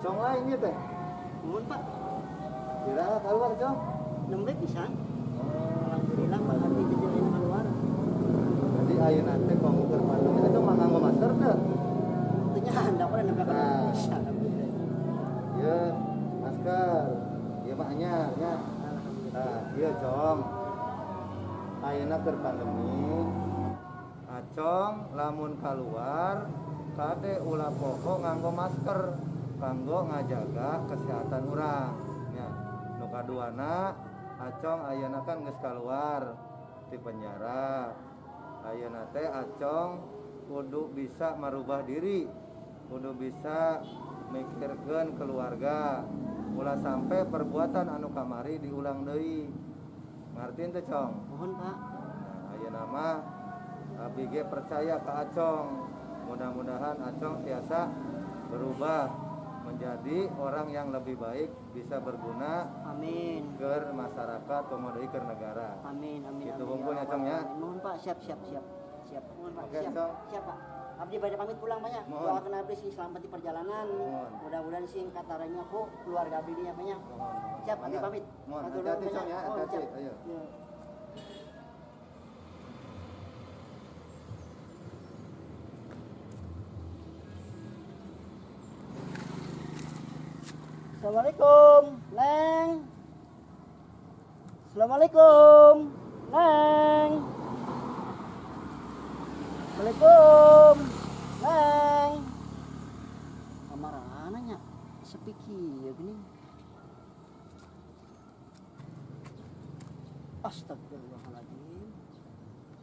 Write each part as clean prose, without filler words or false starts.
Acong lain ieu teh. Muhun, Pak. Iraha keluar, Cong? Nembe pisan. Oh. Alhamdulillah, Pak, abdi teh ayeuna keluar. Jadi ayeuna teh komo keur pandemi, Acong mah nganggo masker teu? Teu nyandak udah nembe Nah. pisan abdi teh. Ieu masker. Ieu mah anyar nya. Alhamdulillah. Nah, ieu Cong. Ayeuna keur pandemi, Acong lamun keluar kade ulah poho nganggo masker kanggo ngajaga kesehatan urang nya. Nu kaduana, Acong ayeuna kan geus keluar ti penjara. Ayeuna teh Acong kudu bisa merubah diri, kudu bisa mikirkeun keluarga, ulah sampai perbuatan anu kamari diulang deui. Ngarti teu, Cong? Mohon, Pak. Nah, ayeuna mah abdi ge percaya ke Acong. Mudah-mudahan Acong tiasa berubah menjadi orang yang lebih baik, bisa berguna Amin. ke masyarakat, komo deui ke negara. Amin, amin, Gitu amin. hungkul Ya nya, Cong, ya. Allah. Mohon, Pak, siap, siap, siap. Siap. Mohon, Pak. Oke, Siap. Cong. Siap, Pak. Abdi bade pamit pulang, Pak, ya. Mohon. Doakan abdi sing selamat di perjalanan. Mohon. Mudah-mudahan sing katarima ku keluarga abdi nya, Pak, ya. Mohon, mohon. Siap, abdi Mangga. pamit. Mohon, Matur nuwun, hati-hati, Pak, Cong, ya. Mohon, Hati-hati. siap. Ayo. Ya. Assalamualaikum, Neng. Assalamualaikum, Neng. Assalamualaikum, Neng. Kamarana nya? Sepi kieu geuning. Astagfirullahaladzim.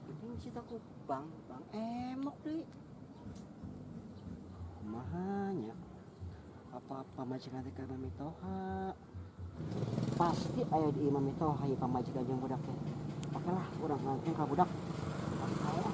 Geuning si ku bang, bang emok deui. Kumaha nya? Apa pamajikan teh ka Mami Toha? Pasti aya di Mami Toha ieu pamajikan jeung budak teh. Oke lah, urang langsung ka budak. Oke.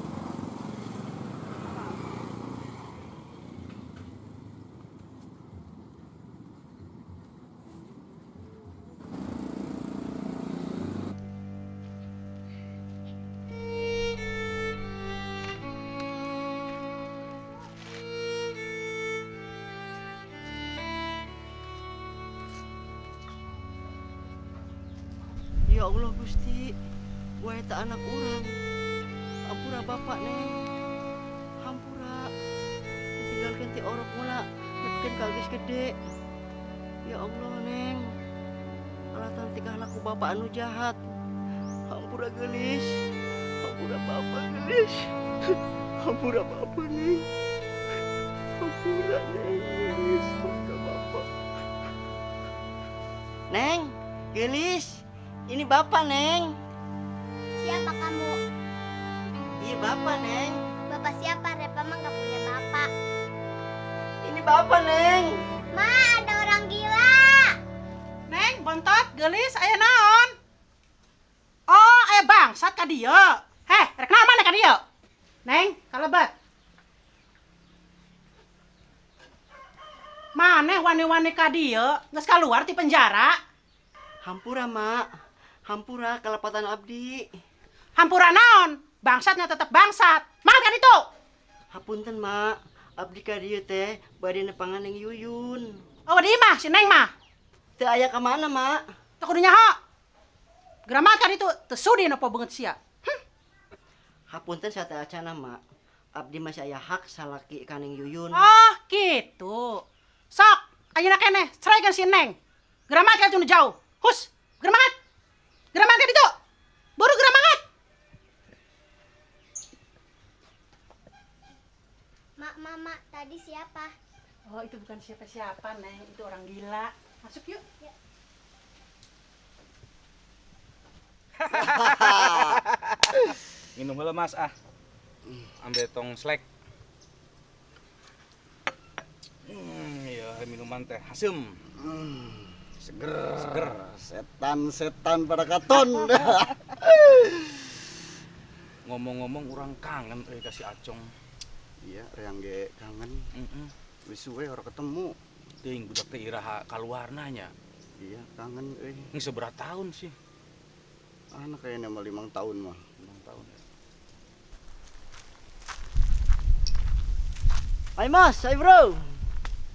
Ya Allah Gusti, wae eta anak urang. Hampura bapak, Neng. Hampura. Ditinggalkeun ti orok mula, nepikeun ka geus gede. Ya Allah, Neng. Alatan tingkah laku bapak anu jahat. Hampura geulis. Hampura bapak geulis. Hampura bapak, Neng. Hampura, Neng, geulis. Hampura bapak. Neng, geulis. Ini bapak, Neng. Siapa kamu? Iya, bapak, Neng. Bapak siapa? Repa mah nggak punya bapak. Ini bapak, Neng. Ma, ada orang gila. Neng, bontot, geulis, aya naon? Oh, aya bangsat ka dieu. Heh, rek naon maneh ka dieu? Neng, kalebet. Maneh wani-wani ka dieu, geus kaluar ti penjara. Hampura, Mak. Hampura kelepatan abdi. Hampura naon? Bangsatnya tetep bangsat. Mangat ka ditu. Hapunten, Mak. Abdi ka dieu teh bade nepangan Neng Yuyun. Oh, di imah si Neng mah. Teu aya ka mana, Mak? Teu kudu nyaho. Geura mangat ka ditu, teu sudi nepo beungeut sia. Hapunten sateuacana, Mak. Abdi masih aya hak salaki ka Neng Yuyun. Oh, gitu. Sok, ayeuna keneh ceraikan si Neng. Geura mangat ka ditu nu jauh. Hus, geura mangat. Geura mangat ka ditu. Buru geura mangat. Mak, mama, tadi siapa? Oh, itu bukan siapa-siapa, Neng. Itu orang gila. Masuk yuk. Ya. Minum heula, Mas, ah. Ambil tong slek. Iya, minuman teh haseum. Seger. Seger. Setan-setan pada katon. Ngomong-ngomong urang kangen euy ka si Acong. Iya, reang ge kangen. Heeh. Wis suwe ora ketemu. Teuing budak teh iraha kaluarna nya. Iya, kangen euy. Geus sabaraha tahun sih? Anak kayaknya mah 5 tahun mah. 5 tahun ya. Hai Mas, hai Bro.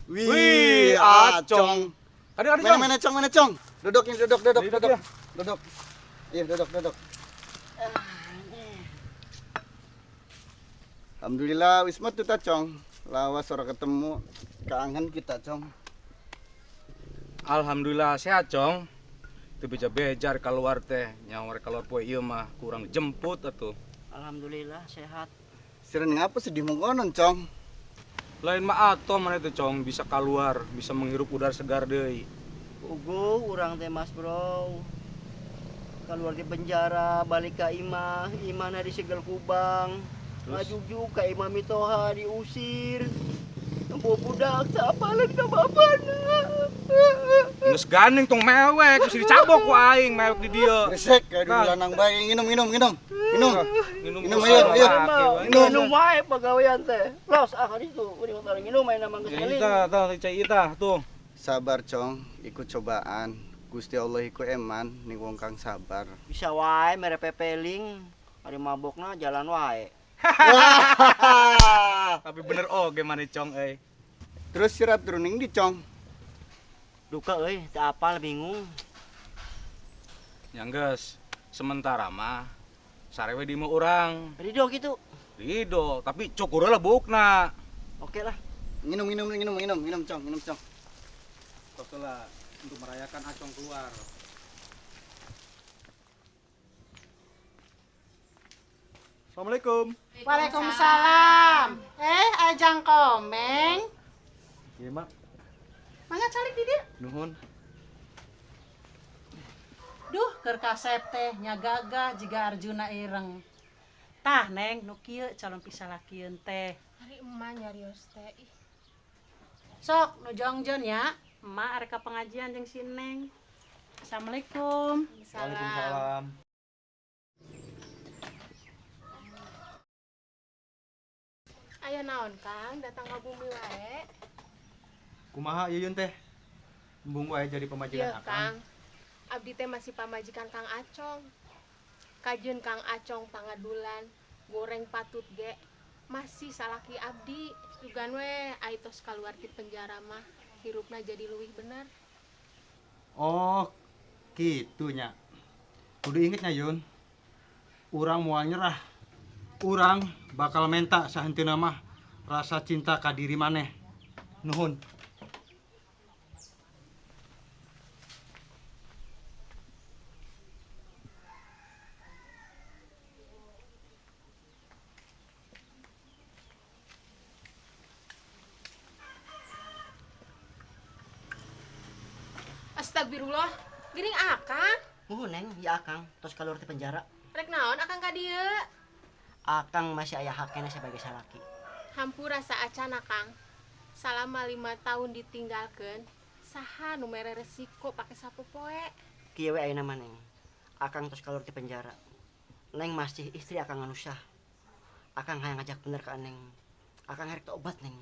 Wih, Acong. Aduh, aduh, mana, Cong, mana, Cong? Duduk ini, duduk, duduk, duduk. Ya. Duduk. Iya, duduk, duduk. Alhamdulillah wis metu ta, Cong. Lawas ora ketemu, kangen kita, Cong. Alhamdulillah sehat, Cong. Teu beja-bejar keluar teh, nyawa keluar poe ieu mah kurang jemput atuh. Alhamdulillah sehat. Sirene ngapa sedih mengkonon, Cong? Lain mah atoh mana itu, Cong, bisa keluar, bisa menghirup udara segar deui. Ugu urang teh Mas Bro. Keluar di penjara, balik ka imah, imahna disegel kubang. Ngajugjug ka imah mitoha diusir. Tempo budak tak apalan ka bapana. Geus gandeng tong mewek, geus dicabok ku aing mewek di dieu. Resek kayak dulu lanang bae, nginum nginum nginum. Minum. Minum ayo, ayo. Minum wae pagawean teh. Los ah ka ditu, kuring mah nginum aya mah geus eling. Tah, tah cai itah tuh. Sabar, Cong, ikut cobaan. Gusti Allah iku eman ning wong kang sabar. Bisa wae mere pepeling, ari mabokna jalan wae. Tapi bener oge maneh, Cong euy. Terus sirat runing di, Cong. Duka euy, teu apal bingung. Ya geus, sementara mah sarewe di imah urang. Rido gitu. Rido, tapi cukur lah bukna. Oke lah. Minum minum minum minum minum, Cong, minum, Cong. Tos lah untuk merayakan Acong keluar. Assalamualaikum. Waalaikumsalam. Ajang Komeng. Iya, Mak. Mangga calik di dieu. Nuhun. Duh, keur kasep teh nya gagah jiga Arjuna ireng. Tah, Neng, nu kieu calon pisalakieun teh. Ari emak nyarios teh. Ih. Sok nu jongjon ya. Emak arek ka pengajian jeung si Neng. Assalamualaikum. Waalaikumsalam. Aya naon, Kang, datang ka bumi wae. Kumaha Yuyun teh? Embung wae jadi pamajikan Yeuh, Akang. Kang. Abdi teh masih pamajikan Kang Acong. Kajeun Kang Acong pangadulan, goreng patut ge. Masih salaki abdi. Sugan we ai tos kaluar ti penjara mah hirupna jadi leuwih bener. Oh, kitu nya. Kudu inget nya Yun. Urang moal nyerah. Urang bakal menta sahenteuna mah rasa cinta ka diri maneh. Nuhun. Astagfirullah, geuning Akang. Muhun, Neng, ya Akang tos kaluar ti penjara. Rek naon Akang ka dieu? Akang masih aya hakena sebagai salaki. Hampura saacana, Kang. Salama 5 tahun ditinggalkeun, saha nu mere resiko pake sapopoe? Kieu we ayeuna mah, Neng. Akang tos kaluar ti penjara. Neng masih istri Akang anu sah. Akang hayang ngajak bener ka Neng. Akang rek tobat, Neng.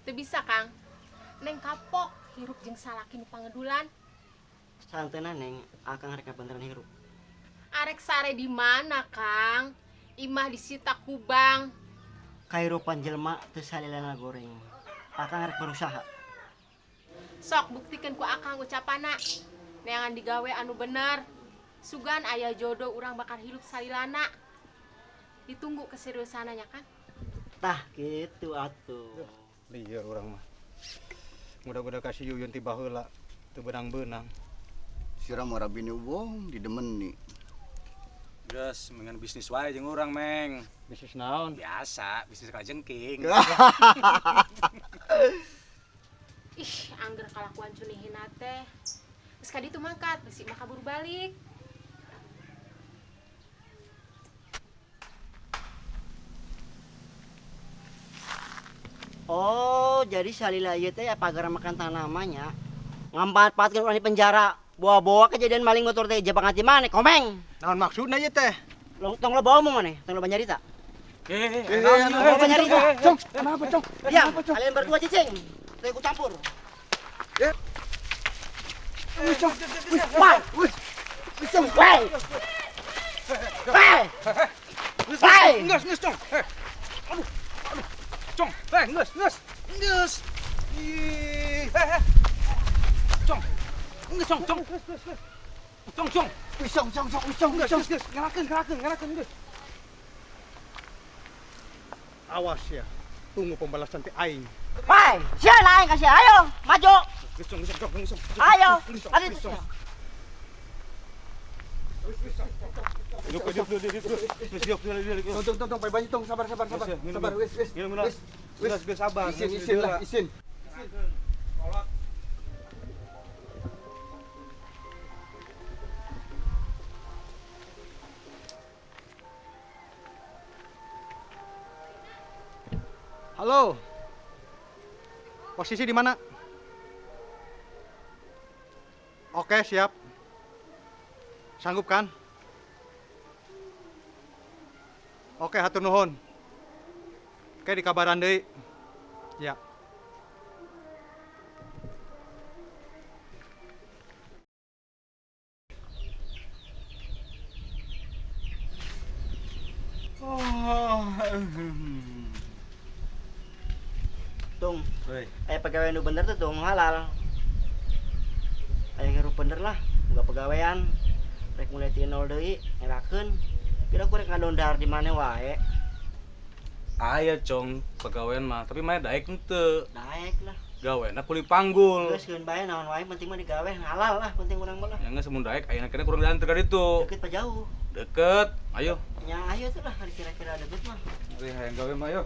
Teu bisa, Kang. Neng kapok hirup jeung salaki nu pangedulan. Sahenteuna, Neng, Akang rek ngabeneran hirup. Arek sare di mana, Kang? Imah disita ku bank. Kahirupan jelema teu salilana goreng. Akang rek berusaha. Sok buktikeun ku Akang ucapana. Neangan digawe anu bener. Sugan aya jodoh urang bakal hirup salilana. Ditunggu keseriusananya, Kang. Tah kitu atuh. Lieur urang mah. Mudah-mudahan kasih Yuyun ti baheula teu beunang-beunang. Sira mah bini wong didemeni. Geus, mengan bisnis wae jeung urang, Meng. Bisnis naon? Biasa, bisnis kalajengking. Ih, angger kalakuan cunihina teh. Geus ka ditu mangkat, bisi mah kaburu balik. Oh, jadi salila ieu teh pagar makan tanamannya. Ngamanfaatkeun urang di penjara. Bawa-bawa kejadian maling motor teh jabang hati maneh, Komeng. Naon maksudna ieu teh? Tong lo bawa omong maneh, tong lo nyarita. Tong nyarita. Cong, kenapa, Cong? Ya, kalian berdua cicing. Teh ku campur. Wih, Cong. Wah. Wih. Wah. Wah. Wah. Geus, geus, Cong. Aduh, aduh. Cong, geus, geus. Geus. Ih, Cong. Geus, Cong, Cong. Cong, Cong. Wih, Cong, Cong, Cong, Cong, geus, geus, ngalakeun, ngalakeun, geus. Awas ya, tunggu pembalasan ti aing. Woi, sia aing kasih, ayo, maju. Geus, Cong, geus, Cong, geus, Cong. Ayo, ayo. Hidup, hidup, hidup, hidup. Hidup, hidup, hidup. Tong, tong, tong, bae banyu tong, sabar, sabar, sabar. Sabar, wis, wis. Wis, wis, wis, sabar. Isin, isin lah, isin. Kolot. Halo. Posisi di mana? Oke, siap. Sanggup kan? Oke, hatur nuhun. Oke, dikabaran deui. Ya. Oh. Tung, aya pegawai nu bener tuh tung halal. Aya ngirup bener lah, boga pegawean. Rek mulai ti nol deui, ngerakeun. Pira ku rek ngadondar di mana wae. Aya, Cong, pegawean mah, tapi mah daek henteu. Daek lah. Gawena kuli panggul. Geus keun bae naon wae penting mah digawe halal lah penting urang mah lah. Ya geus mun daek ayeuna kene kurang diantar ka ditu. Deket pa jauh? Deket, ayo. Ya ayo tuh lah kira-kira deket mah. Ari hayang gawe mah ayo.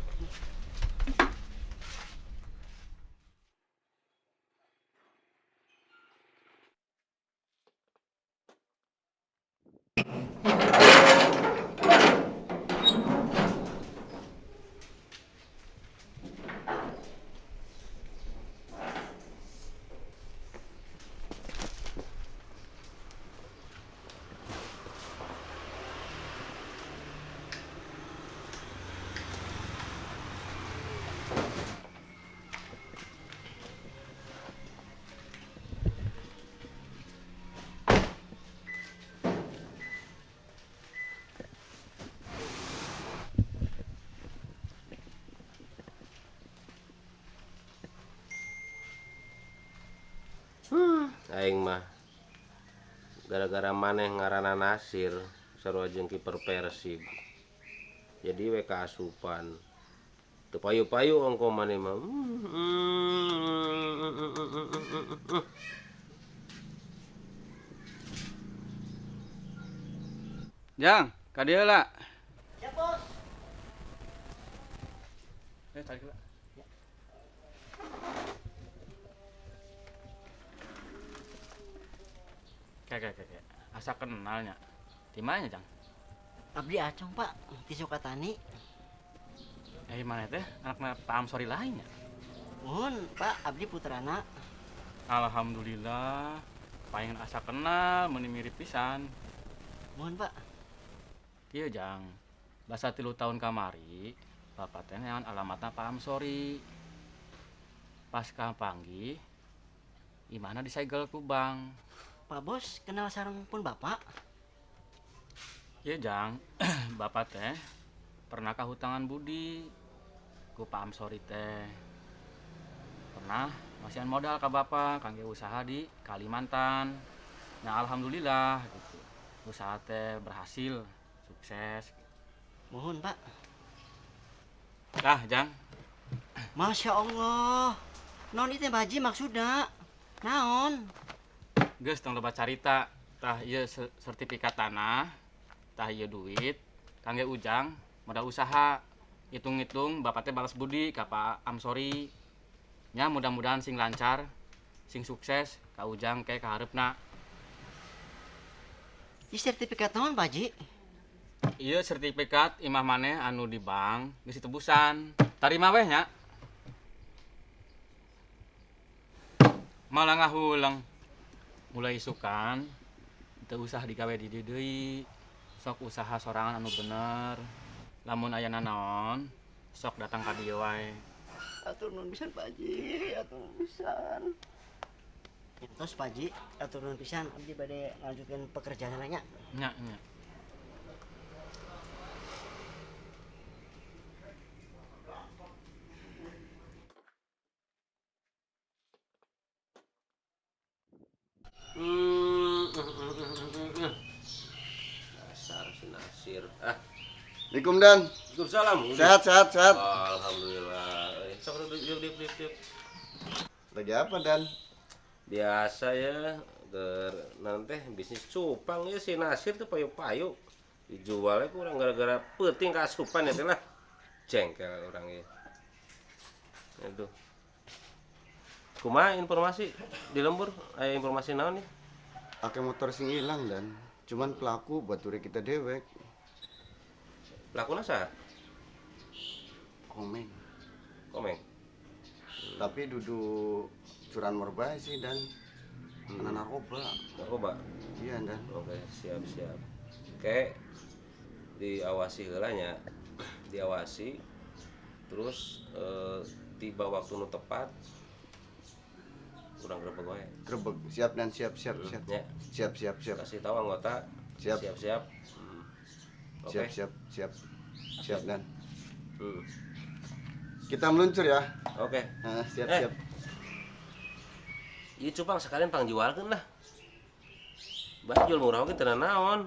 Aing mah gara-gara maneh ngaranna Nasir sarua jeung kiper Persib. Jadi we kaasupan. Teu payu-payu ongko maneh mah. Jang, ka dieu lah. Ya, Bos. Tarik lah. Kayak asa kenalnya. Di mana, Jang? Abdi Acong, Pak, di Sukatani. Mana teh? Anakna Pak Amsori lainnya. Mohon, Pak, abdi putrana. Alhamdulillah, palingan asa kenal, meuni mirip pisan. Mohon, Pak. Kieu, Jang. Basa 3 tahun kamari, Bapak teh neangan alamatna Pak Amsori. Pas kapanggih, imahna disegel ku bank. Pak Bos kenal sareng pun Bapak? Iya, Jang. Bapak teh pernah kahutangan budi ku Pak Amsori teh. Pernah masihan modal ka Bapak kangge usaha di Kalimantan. Nah, alhamdulillah gitu. Usaha teh berhasil, sukses. Mohon, Pak. Tah, Jang. Masya Allah. Non itu baji maksudna. Naon? Geus tong loba carita, tah ieu sertifikat tanah, tah ieu duit, kangge Ujang modal usaha. Hitung-hitung bapak teh balas budi ka Pak Amsori. Nya mudah-mudahan sing lancar, sing sukses ka Ujang ke ka hareupna. Ieu sertifikat naon, Pak Haji? Ieu sertifikat imah maneh anu di bank geus ditebusan. Tarima weh nya. Malah ngahuleng. Mulai isukan teu usah digawe di dieu deui. Sok usaha sorangan anu bener. Lamun aya nanaon, sok datang ka dieu wae. Atur nuhun pisan, Pak Haji, atur nuhun pisan. Terus Pak Haji, atur nuhun pisan abdi bade ngalanjutkeun pekerjaan nya. Nya, nya. Nasir. Ah. Assalamualaikum Dan. Waalaikumsalam. Sehat, sehat, sehat. Alhamdulillah. Sok duduk, duduk, duduk. Lagi apa Dan? Biasa ya, nanti bisnis cupang ya si Nasir tuh payu-payu. Dijualnya kurang gara-gara peuting kasupan ya lah. Jengkel orangnya. Itu. Kumaha informasi di lembur? Aya informasi naon nih? Ake motor sing hilang Dan. Cuman pelaku bature kita dewek. Pelakunya saha? Komeng. Komeng. Tapi duduk curanmor bae sih Dan. Kena narkoba. Narkoba? Iya Dan. Oke, siap siap. Oke, diawasi heula nya. Diawasi. Terus tiba waktu nu tepat urang grebeg wae. Grebeg. Siap Dan, siap siap siap. Ya. Siap siap siap. Kasih tahu anggota. Siap. Siap siap. Siap Oke. siap siap. Siap Dan. Kita meluncur ya. Oke. Nah, siap siap. Ieu cupang sekalian pangjualkeun lah. Bae jual murah oge teu naon.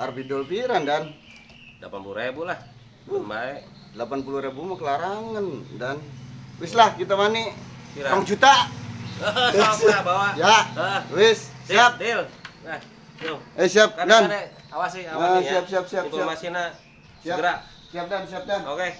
Arbidol piran Dan? 80.000 lah. Bae. 80.000 mah kelarangan Dan. Wis lah kita mani. Pira? 2 juta. Sok lah bawa. Ya. Wis, siap. Deal. Nah, yuk. Siap Dan. Awasi, awasi ya. Siap siap siap. Informasinya siap. Segera. Siap Dan, siap Dan. Oke.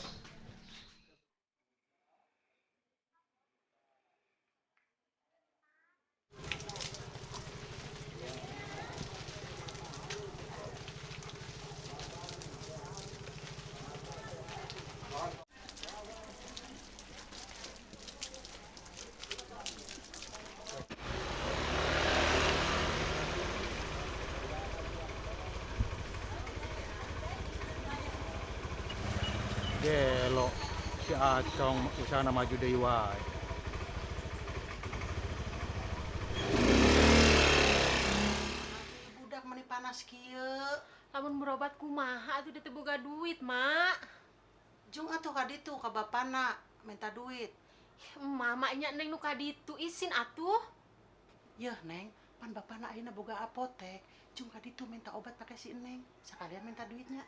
Gelo si Acong usahana maju deui wae. Budak meni panas kieu. Lamun berobat kumaha atuh teu boga duit, Mak. Jung atuh ka ditu ka bapana minta duit. Mama nya Neng nu ka ditu isin atuh. Yeuh Neng, pan bapana ayeuna boga apotek. Jung ka ditu minta obat pake si Neng, sekalian minta duitnya.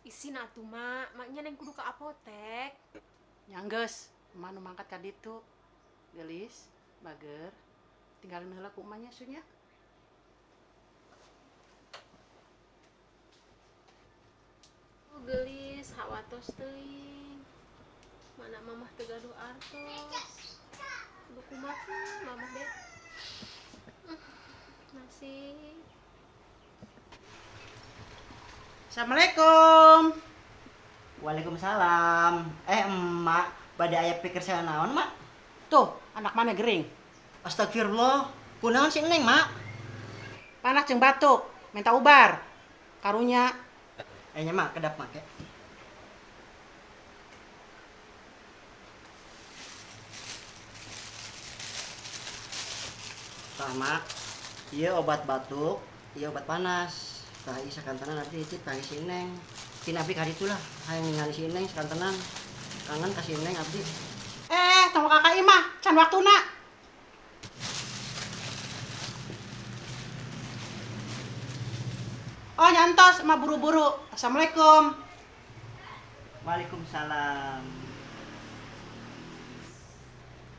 Isin atuh, Mak. Maknya Neng kudu ke apotek. Nya geus, emak nu mangkat ka ditu. Geulis, bager. Tinggalin heula ku emaknya sunya. Oh, geulis, hawatos teuing. Mana mamah teu gaduh artos. Kudu kumaha mamah deh. Masih. Assalamualaikum. Waalaikumsalam. Emak, pada aya pikir saya naon, Mak? Tuh, anak mana gering? Astagfirullah. Kunaon si Neng, Mak? Panas jeung batuk, minta ubar. Karunya. Nya Mak, kedap make. Tah, Mak. Ieu obat batuk, ieu obat panas. Tah ieu sakantenan abdi titip ka si Neng. Kin abdi ka ditu lah, hayang ningali si Neng sakantenan. Kangen ka si Neng abdi. Tong kakak imah, can waktuna. Oh, nyantos, emak buru-buru. Assalamualaikum. Waalaikumsalam.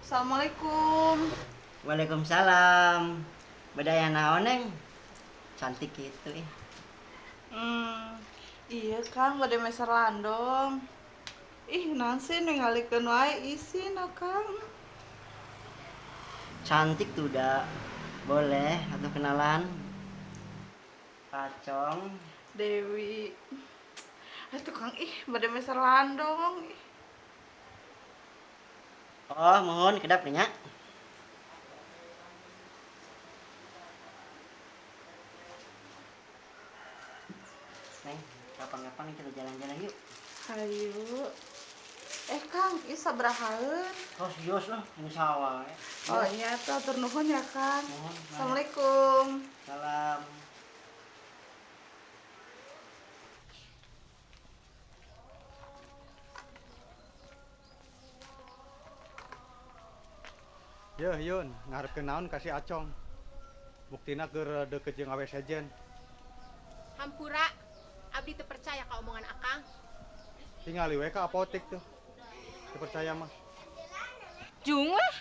Assalamualaikum. Waalaikumsalam. Bedaya naon, Neng? Cantik gitu ih. Iya Kang, bade meser landong. Ih, nanti ningalikeun wae isin Kang. Cantik tuh dah. Boleh atau kenalan? Pacong. Dewi. Atuh Kang, ih bade meser landong. Ih. Oh, mohon kedap nih nya. Neng, kapan-kapan kita jalan-jalan yuk. Ayo. Kang, ieu sabarahaeun? Oh, serius lah, ini sawah. Oh iya, tuh atur nuhun ya, Kang. Nuhun. Assalamualaikum. Salam. Yeuh, Yun, ngarepkeun naon ka si Acong. Buktina keur deukeut jeung awe sejen. Hampura. Abdi teu percaya ka omongan Akang. Tingali we ka apotek tuh. Teu percaya mah. Jung lah.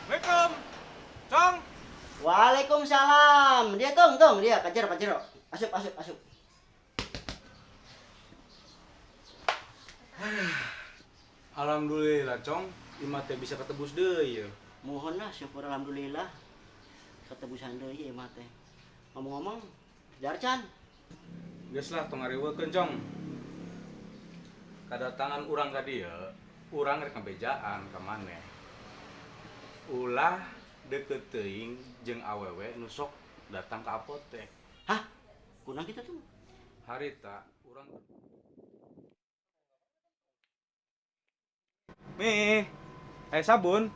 Assalamualaikum. Cong. Waalaikumsalam. Dia tong tong dia kajer kajer. Asup asup asup. Alhamdulillah, Cong. Imah teh bisa ketebus deui ya. Mohon lah syukur alhamdulillah. Ketebusan deui imah teh. Ngomong-ngomong, Darcan. Geus lah tong ngariweukeun, Cong. Kadatangan urang ka dieu, urang rek ngabejaan ka maneh. Ulah deket teuing jeung awewe nu sok datang ke apotek. Hah? Kunaon kitu tuh? Harita urang Mi, sabun.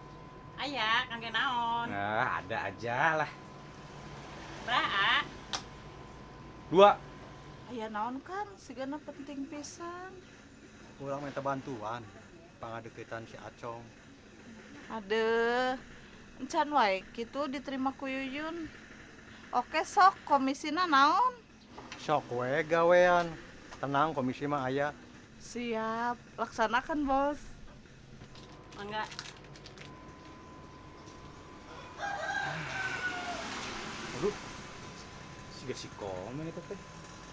Aya, kangge naon? Nah, ada aja lah. Braa. 2. Aya naon kan, sigana penting pisan. Urang minta bantuan, pangadeukeutan si Acong. Aduh, encan wae kitu diterima ku Yuyun. Oke sok, komisina naon? Sok we gawean. Tenang, komisi mah aya. Siap, laksanakan bos. Enggak. Aduh, siga si komen itu teh.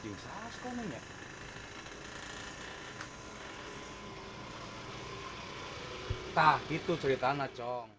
Jeung saha si komen nya? Tah, gitu ceritana, Cong.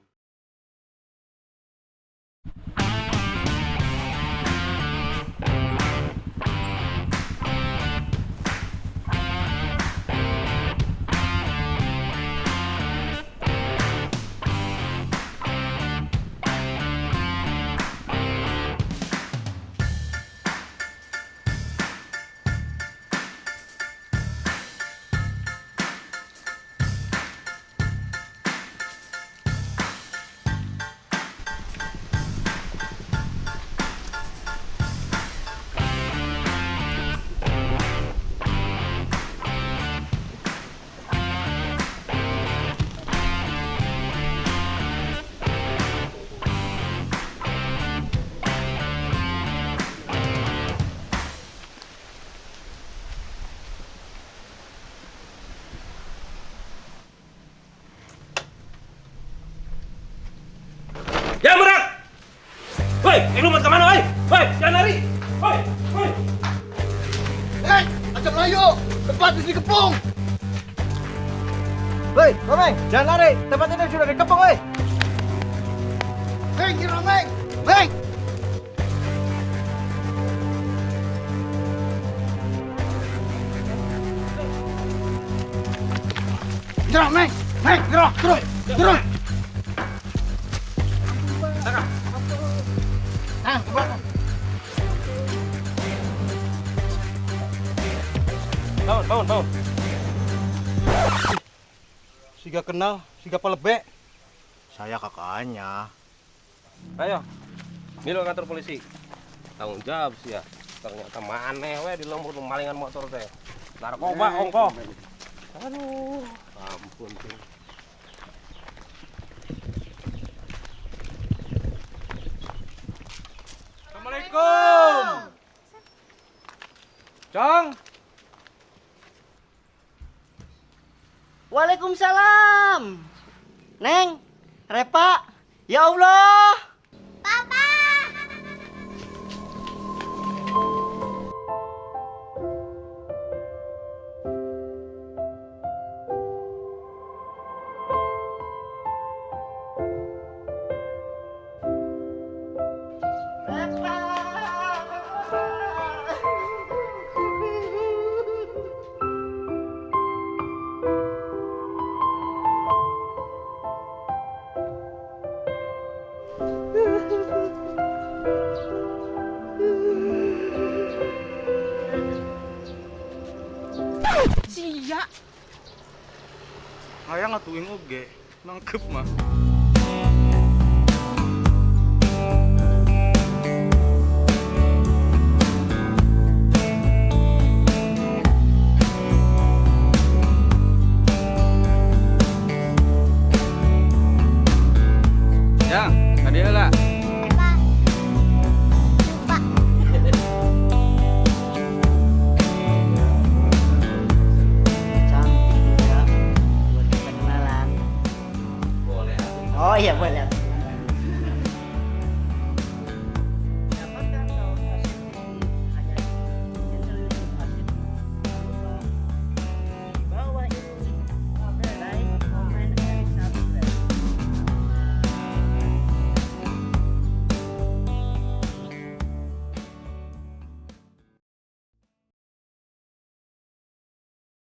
Jangan berak! Woi, lu mau kemana, woi? Woi, jangan lari! Woi, woi! Hei, acap layu! Tempat ini dikepung! Woi, Romeng, jangan lari! Tempat ini sudah dikepung, woi! Hei, Romeng! Meng! Gerak, Meng! Meng, gerak! Turun! Turun! Nah, ke belakang. Bangun, bangun, bangun. Siga kenal, siga palebek. Saya kakaknya. Ayo, milu kantor polisi. Tanggung jawab sih ya. Ternyata maneh we di lembur malingan motor teh. Narkoba ongkoh. Aduh, ampun tuh. Assalamualaikum. Cong. Waalaikumsalam. Neng, Repa, ya Allah. Papa. Sia. Hayang atuh oge, nangkep mah.